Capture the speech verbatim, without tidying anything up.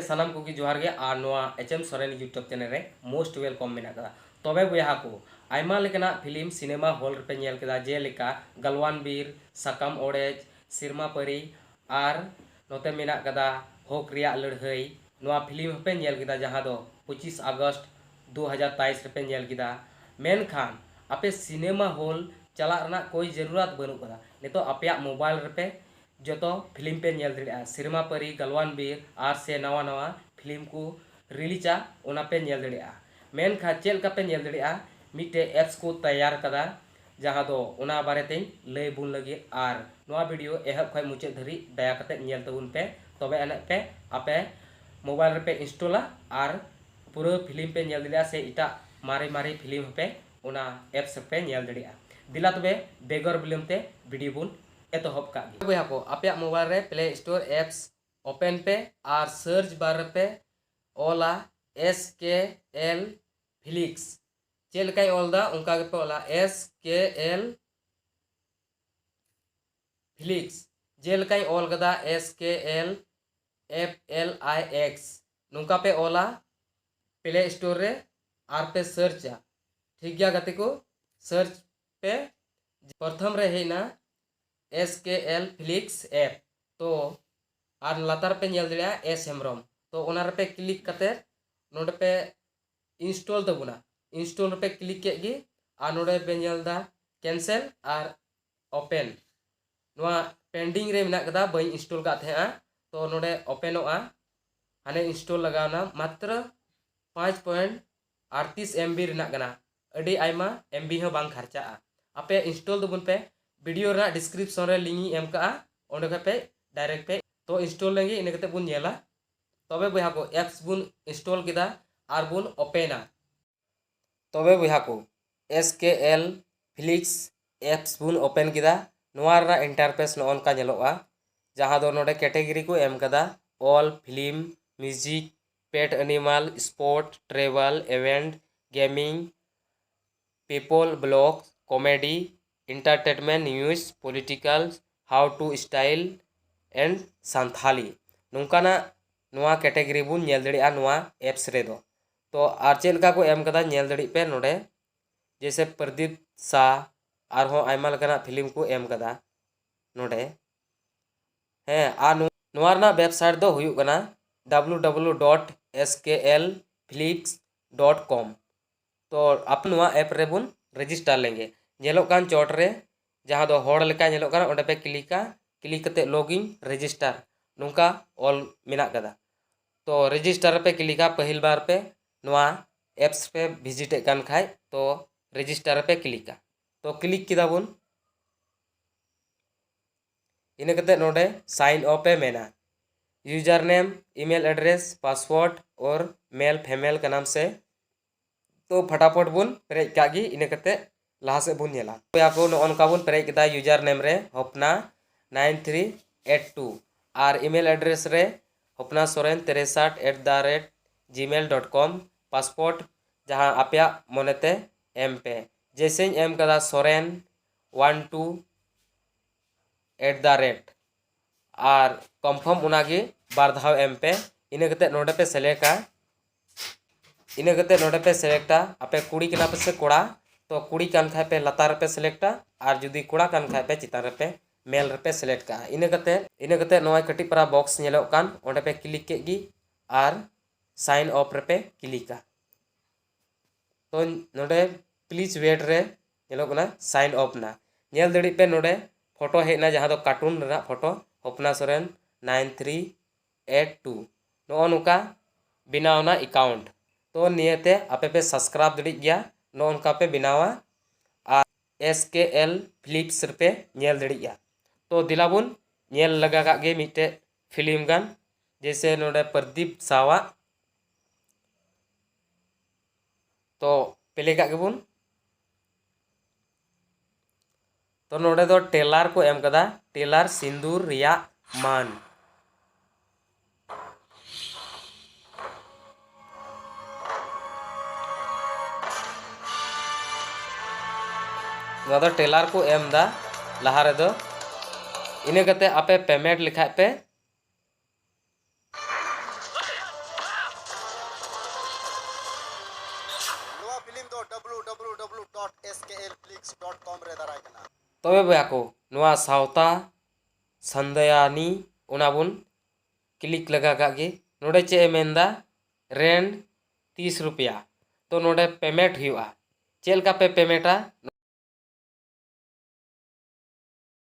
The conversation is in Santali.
ᱥᱟᱱᱟᱢ ᱠᱚᱜᱮ ᱡᱚᱦᱟᱨ ᱜᱮ, ᱟᱨ ᱱᱚᱣᱟ H M Soren YouTube channel ᱨᱮ most welcome ᱢᱮᱱᱟᱜ ᱠᱟᱫᱟ᱾ ᱛᱚᱵᱮ ᱵᱚᱭᱦᱟ ᱠᱚ, ᱟᱭᱢᱟ ᱞᱮᱠᱟᱱᱟᱜ ᱯᱷᱤᱞᱢ ᱥᱤᱱᱮᱢᱟ ᱦᱚᱞ ᱨᱮᱯᱮ ᱧᱮᱞ ᱠᱮᱫᱟ, ᱡᱮᱞᱮᱠᱟ ᱜᱟᱞᱣᱟᱱ ᱵᱤᱨ, ᱥᱟᱠᱟᱢ ᱚᱲᱮᱡ, ᱥᱮᱨᱢᱟ ᱯᱟᱹᱨᱤ, ᱟᱨ ᱱᱚᱛᱮ ᱢᱮᱱᱟᱜ ᱠᱟᱫᱟ ᱦᱚᱠ ᱨᱮᱭᱟᱜ ᱞᱟᱹᱲᱦᱟᱹᱭ᱾ ᱱᱚᱣᱟ ᱯᱷᱤᱞᱢ ᱦᱚᱸᱯᱮ ᱧᱮᱞ ᱠᱮᱫᱟ, ᱡᱟᱦᱟᱸ ᱫᱚ ᱯᱚᱸᱪᱤᱥ ᱟᱜᱚᱥᱴ ᱫᱩ ᱦᱟᱡᱟᱨ ᱛᱮᱭᱤᱥ ᱨᱮᱯᱮ ᱧᱮᱞ ᱠᱮᱫᱟ᱾ ᱢᱮᱱᱠᱷᱟᱱ ᱟᱯᱮ ᱥᱤᱱᱮᱢᱟ ᱦᱚᱞ ᱪᱟᱞᱟᱜ ᱨᱮᱱᱟᱜ ᱠᱳᱭ ᱡᱟᱹᱨᱩᱨᱟᱛ ᱵᱟᱹᱱᱩᱜ ᱠᱟᱫᱟ᱾ ᱱᱤᱛᱚᱜ ᱟᱯᱮᱭᱟᱜ ᱢᱳᱵᱟᱭᱤᱞ ᱨᱮᱯᱮ ᱡᱚᱛᱚ ᱯᱷᱤᱞᱢ ᱯᱮ ᱧᱮᱞ ᱫᱟᱲᱮᱭᱟᱜᱼᱟ, ᱥᱮᱨᱢᱟ ᱯᱟᱹᱨᱤ, ᱜᱟᱞᱣᱟᱱ ᱵᱤᱨ, ᱟᱨ ᱥᱮ ᱱᱟᱣᱟ ᱱᱟᱣᱟ ᱯᱷᱤᱞᱢ ᱠᱚ ᱨᱤᱞᱤᱡᱟ, ᱚᱱᱟ ᱯᱮ ᱧᱮᱞ ᱫᱟᱲᱮᱭᱟᱜᱼᱟ᱾ ᱢᱮᱱᱠᱷᱟᱱ ᱪᱮᱫ ᱞᱮᱠᱟ ᱯᱮ ᱧᱮᱞ ᱫᱟᱲᱮᱭᱟᱜᱼᱟ? ᱢᱤᱫᱴᱮᱡ ᱮᱯᱥ ᱠᱚ ᱛᱮᱭᱟᱨ ᱠᱟᱫᱟ, ᱡᱟᱦᱟᱸ ᱫᱚ ᱚᱱᱟ ᱵᱟᱨᱮᱛᱮᱧ ᱞᱟᱹᱭ ᱵᱚᱱ ᱞᱟᱹᱜᱤᱫ, ᱟᱨ ᱱᱚᱣᱟ ᱵᱷᱤᱰᱤᱭᱳ ᱮᱦᱚᱵ ᱠᱷᱚᱱ ᱢᱩᱪᱟᱹᱫ ᱫᱷᱟᱹᱨᱤᱡ ᱫᱟᱭᱟ ᱠᱟᱛᱮ ᱧᱮᱞ ᱛᱟᱵᱚᱱ ᱯᱮ, ᱛᱚᱵᱮ ᱟᱹᱱᱤᱡ ᱯᱮ ᱟᱯᱮ ᱢᱳᱵᱟᱭᱤᱞ ᱨᱮᱯᱮ ᱤᱱᱥᱴᱚᱞᱟ ᱟᱨ ᱯᱩᱨᱟᱹ ᱯᱷᱤᱞᱢ ᱯᱮ ᱧᱮᱞ ᱫᱟᱲᱮᱭᱟᱜᱼᱟ, ᱥᱮ ᱮᱴᱟᱜ ᱢᱟᱨᱮ ᱢᱟᱨᱮ ᱯᱷᱤᱞᱢ ᱦᱚᱸᱯᱮ ᱚᱱᱟ ᱮᱯᱥ ᱨᱮᱯᱮ ᱧᱮᱞ ᱫᱟᱲᱮᱭᱟᱜᱼᱟ᱾ ᱫᱮᱞᱟ ᱛᱚᱵᱮ ᱵᱮᱜᱚᱨ ᱵᱤᱞᱚᱢ ᱛᱮ ᱵᱷᱤᱰᱤᱭᱳ ᱵᱚᱱ ᱮᱛᱚᱦᱚᱵ ᱠᱟᱜ ᱜᱮ᱾ ᱵᱚᱭᱦᱟ ᱠᱚ, ᱟᱯᱮᱭᱟᱜ ᱢᱳᱵᱟᱭᱤᱞ ᱨᱮ ᱯᱞᱮ ᱥᱴᱳᱨ ᱮᱯᱥ ᱳᱯᱮᱱ ᱯᱮ ᱟᱨ ᱥᱟᱨᱪ ᱵᱟᱨ ᱨᱮᱯᱮ ᱚᱞᱟ ᱮᱥ ᱠᱮ ᱮᱞ ᱯᱷᱤᱞᱤᱠᱥ᱾ ᱪᱮᱫ ᱞᱮᱠᱟᱧ ᱚᱞ ᱫᱟ, ᱚᱱᱠᱟ ᱜᱮᱯᱮ ᱚᱞᱟ, ᱮᱥ ᱠᱮ ᱮᱞ ᱯᱷᱤᱞᱤᱠᱥ᱾ ᱡᱮᱞᱮᱠᱟᱧ ᱚᱞ ᱠᱟᱫᱟ, S K L F L I X. ᱱᱚᱝᱠᱟ ᱯᱮ ᱚᱞᱟ ᱯᱞᱮ ᱥᱴᱳᱨ ᱨᱮ ᱟᱨ ᱯᱮ ᱥᱟᱨᱪᱟ᱾ ᱴᱷᱤᱠ ᱜᱮᱭᱟ ᱜᱟᱛᱮ ᱠᱚ, ᱥᱟᱨᱪ ᱯᱮ᱾ ᱯᱨᱚᱛᱷᱚᱢ ᱨᱮ ᱦᱮᱡ ᱮᱱᱟ S K L Felix app. ᱛᱚ ᱟᱨ ᱞᱟᱛᱟᱨ ᱯᱮ ᱧᱮᱞ ᱫᱟᱲᱮᱭᱟᱜᱼᱟ ᱮᱥ ᱦᱮᱢᱵᱨᱚᱢ᱾ ᱛᱚ ᱚᱱᱟ ᱨᱮᱯᱮ ᱠᱞᱤᱠ ᱠᱟᱛᱮ ᱱᱚᱰᱮ ᱯᱮ ᱤᱱᱥᱴᱚᱞ ᱛᱟᱵᱚᱱᱟ᱾ ᱤᱱᱥᱴᱚᱞ ᱨᱮᱯᱮ ᱠᱞᱤᱠ ᱠᱮᱫ ᱜᱮ ᱟᱨ ᱱᱚᱰᱮ ᱯᱮ ᱧᱮᱞ ᱮᱫᱟ ᱠᱮᱱᱥᱮᱞ ᱟᱨ ᱳᱯᱮᱱ᱾ ᱱᱚᱣᱟ ᱯᱮᱱᱰᱤᱝ ᱨᱮ ᱢᱮᱱᱟᱜ ᱠᱟᱫᱟ, ᱵᱟᱹᱧ ᱤᱱᱥᱴᱚᱞ ᱠᱟᱫ ᱛᱟᱦᱮᱸᱜᱼᱟ᱾ ᱛᱚ ᱱᱚᱰᱮ ᱳᱯᱮᱱᱚᱜᱼᱟ, ᱦᱟᱱᱮ ᱤᱱᱥᱴᱚᱞ ᱞᱟᱜᱟᱣᱱᱟ᱾ ᱢᱟᱛᱨᱚ ᱯᱟᱸᱪ ᱯᱚᱭᱮᱱᱴ ᱟᱴᱛᱨᱤᱥ ᱮᱢ ᱵᱤ ᱨᱮᱱᱟᱜ ᱠᱟᱱᱟ, ᱟᱹᱰᱤ ᱟᱭᱢᱟ ᱮᱢ ᱵᱤ ᱦᱚᱸ ᱵᱟᱝ ᱠᱷᱟᱨᱪᱟᱜᱼᱟ᱾ ᱟᱯᱮ ᱤᱱᱥᱴᱚᱞ ᱛᱟᱵᱚᱱ ᱯᱮ, ᱵᱷᱤᱰᱤᱭᱳ ᱨᱮᱱᱟᱜ ᱰᱤᱥᱠᱨᱤᱯᱥᱚᱱ ᱨᱮ ᱞᱤᱝᱠ ᱤᱧ ᱮᱢ ᱠᱟᱜᱼᱟ, ᱚᱸᱰᱮ ᱠᱷᱚᱡ ᱯᱮ ᱰᱟᱭᱨᱮᱠᱴ ᱯᱮ᱾ ᱛᱚ ᱤᱱᱥᱴᱚᱞ ᱞᱮᱱ ᱜᱮ, ᱤᱱᱟᱹ ᱠᱟᱛᱮ ᱵᱚᱱ ᱧᱮᱞᱟ᱾ ᱛᱚᱵᱮ ᱵᱚᱭᱦᱟ ᱠᱚ, ᱮᱯᱥ ᱵᱚᱱ ᱤᱱᱥᱴᱚᱞ ᱠᱮᱫᱟ ᱟᱨ ᱵᱚᱱ ᱳᱯᱮᱱᱟ᱾ ᱛᱚᱵᱮ ᱵᱚᱭᱦᱟ ᱠᱚ, S K L Felix apps ᱵᱚᱱ ᱳᱯᱮᱱ ᱠᱮᱫᱟ᱾ ᱱᱚᱣᱟ ᱨᱮᱱᱟᱜ ᱤᱱᱴᱟᱨᱯᱷᱮᱥ ᱱᱚᱜᱼᱚ ᱱᱚᱝᱠᱟ ᱧᱮᱞᱚᱜᱼᱟ, ᱡᱟᱦᱟᱸ ᱫᱚ ᱱᱚᱰᱮ ᱠᱮᱴᱮᱜᱚᱨᱤ ᱠᱚ ᱮᱢ ᱠᱟᱫᱟ, all, film, music, pet animal, sport, travel, event, gaming, people, blog, comedy, entertainment, news, political, how to style and Santhali. ᱱᱚᱝᱠᱟᱱᱟᱜ ᱱᱚᱣᱟ ᱠᱮᱴᱮᱜᱚᱨᱤ ᱵᱚᱱ ᱧᱮᱞ ᱫᱟᱲᱮᱭᱟᱜᱼᱟ ᱱᱚᱣᱟ ᱮᱯᱥ ᱨᱮᱫᱚ᱾ ᱛᱚ ᱟᱨ ᱪᱮᱫ ᱞᱮᱠᱟ ᱠᱚ ᱮᱢ ᱠᱟᱫᱟ ᱧᱮᱞ ᱫᱟᱲᱮᱭᱟᱜ ᱯᱮ ᱱᱚᱰᱮ, ᱡᱮᱭᱥᱮ ᱯᱨᱚᱫᱤᱯ ᱥᱟ, ᱟᱨᱦᱚᱸ ᱟᱭᱢᱟ ᱞᱮᱠᱟᱱᱟᱜ ᱯᱷᱤᱞᱢ ᱠᱚ ᱮᱢ ᱠᱟᱫᱟ ᱱᱚᱰᱮ᱾ ᱦᱮᱸ, ᱟᱨ ᱱᱚ- ᱱᱚᱣᱟ ᱨᱮᱱᱟᱜ ᱣᱮᱵᱥᱟᱭᱤᱴ ᱫᱚ ᱦᱩᱭᱩᱜ ᱠᱟᱱᱟ W W W dot S K L Philips dot com. ᱛᱚ ᱟᱯᱮ ᱱᱚᱣᱟ ᱮᱯ ᱨᱮᱵᱚᱱ ᱨᱮᱡᱤᱥᱴᱟᱨ ᱞᱮᱱᱜᱮ᱾ ᱧᱮᱞᱚᱜ ᱠᱟᱱ ᱪᱚᱴ ᱨᱮ ᱡᱟᱦᱟᱸ ᱫᱚ ᱦᱚᱲ ᱞᱮᱠᱟ ᱧᱮᱞᱚᱜ ᱠᱟᱱᱟ, ᱚᱸᱰᱮ ᱯᱮ ᱠᱞᱤᱠᱟ᱾ ᱠᱞᱤᱠ ᱠᱟᱛᱮ ᱞᱚᱜᱤᱱ ᱨᱮᱡᱤᱥᱴᱟᱨ ᱱᱚᱝᱠᱟ ᱚᱞ ᱢᱮᱱᱟᱜ ᱠᱟᱫᱟ᱾ ᱛᱚ ᱨᱮᱡᱤᱥᱴᱟᱨ ᱨᱮᱯᱮ ᱠᱞᱤᱠᱟ, ᱯᱟᱹᱦᱤᱞ ᱵᱟᱨ ᱯᱮ ᱱᱚᱣᱟ ᱮᱯᱥ ᱯᱮ ᱵᱷᱤᱡᱤᱴ ᱮᱫ ᱠᱟᱱ ᱠᱷᱟᱡ, ᱛᱚ ᱨᱮᱡᱤᱥᱴᱟᱨ ᱨᱮᱯᱮ ᱠᱞᱤᱠᱟ᱾ ᱛᱚ ᱠᱞᱤᱠ ᱠᱮᱫᱟ ᱵᱚᱱ᱾ ᱤᱱᱟᱹ ᱠᱟᱛᱮ ᱱᱚᱰᱮ ᱥᱟᱭᱤᱱ ᱟᱯ ᱮ ᱢᱮᱱᱟ᱾ ᱤᱭᱩᱡᱟᱨ ᱱᱮᱢ, ᱤᱢᱮᱞ ᱮᱰᱨᱮᱥ, ᱯᱟᱥᱣᱟᱨᱰ ᱚᱨ ᱢᱮᱞ ᱯᱷᱮᱢᱮᱞ ᱠᱟᱱᱟᱢ ᱥᱮ? ᱛᱚ ᱯᱷᱟᱴᱟᱯᱷᱚᱴ ᱵᱚᱱ ᱯᱮᱨᱮᱡ ᱠᱟᱜ ᱜᱮ, ᱤᱱᱟᱹ ᱠᱟᱛᱮ ᱞᱟᱦᱟ ᱥᱮᱫ ᱵᱚᱱ ᱧᱮᱞᱟ᱾ ᱚᱠᱚᱭ ᱠᱚ ᱱᱚᱜᱼᱚ ᱱᱚᱝᱠᱟ ᱵᱚᱱ ᱯᱮᱨᱮᱡ ᱠᱮᱫᱟ, ᱤᱭᱩᱡᱟᱨ ᱱᱮᱢ ᱨᱮ ᱦᱚᱯᱱᱟ ᱱᱟᱭᱤᱱ ᱛᱷᱨᱤ ᱮᱭᱤᱴ ᱴᱩ ᱟᱨ ᱤᱢᱮᱞ ᱮᱰᱨᱮᱥ ᱨᱮ ᱦᱚᱯᱱᱟ ᱥᱚᱨᱮᱱ ᱛᱮᱨᱮᱥᱟᱴ at the rate gmail dot com᱾ Password ᱡᱟᱦᱟᱸ ᱟᱯᱮᱭᱟᱜ ᱢᱚᱱᱮᱛᱮ ᱮᱢ ᱯᱮ, ᱡᱮᱭᱥᱮᱧ ᱮᱢ ᱠᱟᱫᱟ Soren one two at the rate ᱟᱨ ᱠᱚᱱᱯᱷᱟᱨᱢ ᱚᱱᱟᱜᱮ ᱵᱟᱨ ᱫᱷᱟᱣ ᱮᱢ ᱯᱮ᱾ ᱤᱱᱟᱹ ᱠᱟᱛᱮ ᱱᱚᱰᱮ ᱯᱮ ᱥᱤᱞᱮᱠᱴᱟ᱾ ᱤᱱᱟᱹ ᱠᱟᱛᱮ ᱱᱚᱰᱮ ᱯᱮ ᱥᱤᱞᱮᱠᱴᱟ ᱟᱯᱮ ᱠᱩᱲᱤ ᱠᱟᱱᱟ ᱯᱮ ᱥᱮ ᱠᱚᱲᱟ᱾ ᱛᱚ ᱠᱩᱲᱤ ᱠᱟᱱ ᱠᱷᱟᱡ ᱯᱮ ᱞᱟᱛᱟᱨ ᱨᱮᱯᱮ ᱥᱤᱞᱮᱠᱴᱟ ᱟᱨ ᱡᱩᱫᱤ ᱠᱚᱲᱟ ᱠᱟᱱ ᱠᱷᱟᱡ ᱯᱮ ᱪᱮᱛᱟᱱ ᱨᱮᱯᱮ ᱢᱮᱞ ᱨᱮᱯᱮ ᱥᱤᱞᱮᱠᱴ ᱠᱟᱜᱼᱟ᱾ ᱤᱱᱟᱹ ᱠᱟᱛᱮ ᱤᱱᱟᱹ ᱠᱟᱛᱮ ᱱᱚᱜᱼᱚᱭ ᱠᱟᱹᱴᱤᱡ ᱯᱟᱨᱟ ᱵᱚᱠᱥ ᱧᱮᱞᱚᱜ ᱠᱟᱱ, ᱚᱸᱰᱮ ᱯᱮ ᱠᱞᱤᱠ ᱠᱮᱫ ᱜᱮ ᱟᱨ ᱥᱟᱭᱤᱱ ᱟᱯ ᱨᱮᱯᱮ ᱠᱞᱤᱠᱟ᱾ ᱛᱚ ᱱᱚᱰᱮ ᱯᱞᱤᱡᱽ ᱣᱮᱴ ᱨᱮ ᱧᱮᱞᱚᱜ ᱠᱟᱱᱟ ᱥᱟᱭᱤᱱ ᱟᱯ ᱱᱟ᱾ ᱧᱮᱞ ᱫᱟᱲᱮᱭᱟᱜ ᱯᱮ ᱱᱚᱰᱮ ᱯᱷᱳᱴᱳ ᱦᱮᱡ ᱮᱱᱟ, ᱡᱟᱦᱟᱸ ᱫᱚ ᱠᱟᱨᱴᱩᱱ ᱨᱮᱱᱟᱜ ᱯᱷᱳᱴᱳ, ᱦᱚᱯᱱᱟ Soren nine three eight two. ᱱᱚᱜᱼᱚ ᱱᱚᱝᱠᱟ ᱵᱮᱱᱟᱣ ᱮᱱᱟ ᱮᱠᱟᱣᱩᱱᱴ᱾ ᱛᱚ ᱱᱤᱭᱟᱹᱛᱮ ᱟᱯᱮ ᱯᱮ ᱥᱟᱵᱥᱠᱨᱟᱭᱤᱵ ᱫᱟᱲᱮᱭᱟᱜ ᱜᱮᱭᱟ, ᱱᱚᱜᱼᱚ ᱱᱚᱝᱠᱟ ᱯᱮ ᱵᱮᱱᱟᱣᱟ᱾ ᱟᱨ ᱮᱥ ᱠᱮ ᱮᱞ ᱯᱷᱤᱞᱤᱯᱥ ᱨᱮᱯᱮ ᱧᱮᱞ ᱫᱟᱲᱮᱭᱟᱜᱼᱟ᱾ ᱛᱚ ᱫᱮᱞᱟ ᱵᱚᱱ ᱧᱮᱞ ᱞᱟᱜᱟ ᱠᱟᱜ ᱜᱮ ᱢᱤᱫᱴᱮᱡ ᱯᱷᱤᱞᱢ ᱜᱟᱱ, ᱡᱮᱭᱥᱮ ᱱᱚᱰᱮ ᱯᱨᱚᱫᱤᱯ ᱥᱟᱣᱟᱜ᱾ ᱛᱚ ᱯᱞᱮ ᱠᱟᱜ ᱜᱮᱵᱚᱱ᱾ ᱛᱚ ᱱᱚᱰᱮ ᱫᱚ ᱴᱮᱞᱟᱨ ᱠᱚ ᱮᱢ ᱠᱟᱫᱟ, ᱴᱮᱞᱟᱨ ᱥᱤᱸᱫᱩᱨ ᱨᱮᱭᱟᱜ ᱢᱟᱹᱱ᱾ ᱱᱚᱣᱟ ᱫᱚ ᱴᱮᱞᱟᱨ ᱠᱚ ᱮᱢ ᱫᱟ ᱞᱟᱦᱟ ᱨᱮᱫᱚ᱾ ᱤᱱᱟᱹ ᱠᱟᱛᱮ ᱟᱯᱮ ᱯᱮᱢᱮᱱᱴ ᱞᱮᱠᱷᱟᱡ ᱯᱮ᱾ ᱫᱚ W W W dot S K L flix dot com ᱨᱮ ᱫᱟᱨᱟᱭ ᱠᱟᱱᱟ᱾ ᱛᱚᱵᱮ ᱵᱚᱭᱦᱟ ᱠᱚ, ᱱᱚᱣᱟ ᱥᱟᱶᱛᱟ ᱥᱟᱱᱫᱟᱭᱟᱱᱤ ᱚᱱᱟ ᱵᱚᱱ ᱠᱞᱤᱠ ᱞᱟᱜᱟ ᱠᱟᱜ ᱜᱮ᱾ ᱱᱚᱰᱮ ᱪᱮᱫ ᱮ ᱢᱮᱱᱫᱟ, ᱨᱮᱱᱴ ᱛᱤᱥ ᱨᱩᱯᱤᱭᱟ᱾ ᱛᱚ ᱱᱚᱰᱮ ᱯᱮᱢᱮᱱᱴ ᱦᱩᱭᱩᱜᱼᱟ᱾ ᱪᱮᱫ ᱞᱮᱠᱟ ᱯᱮ ᱯᱮᱢᱮᱱᱴᱟ?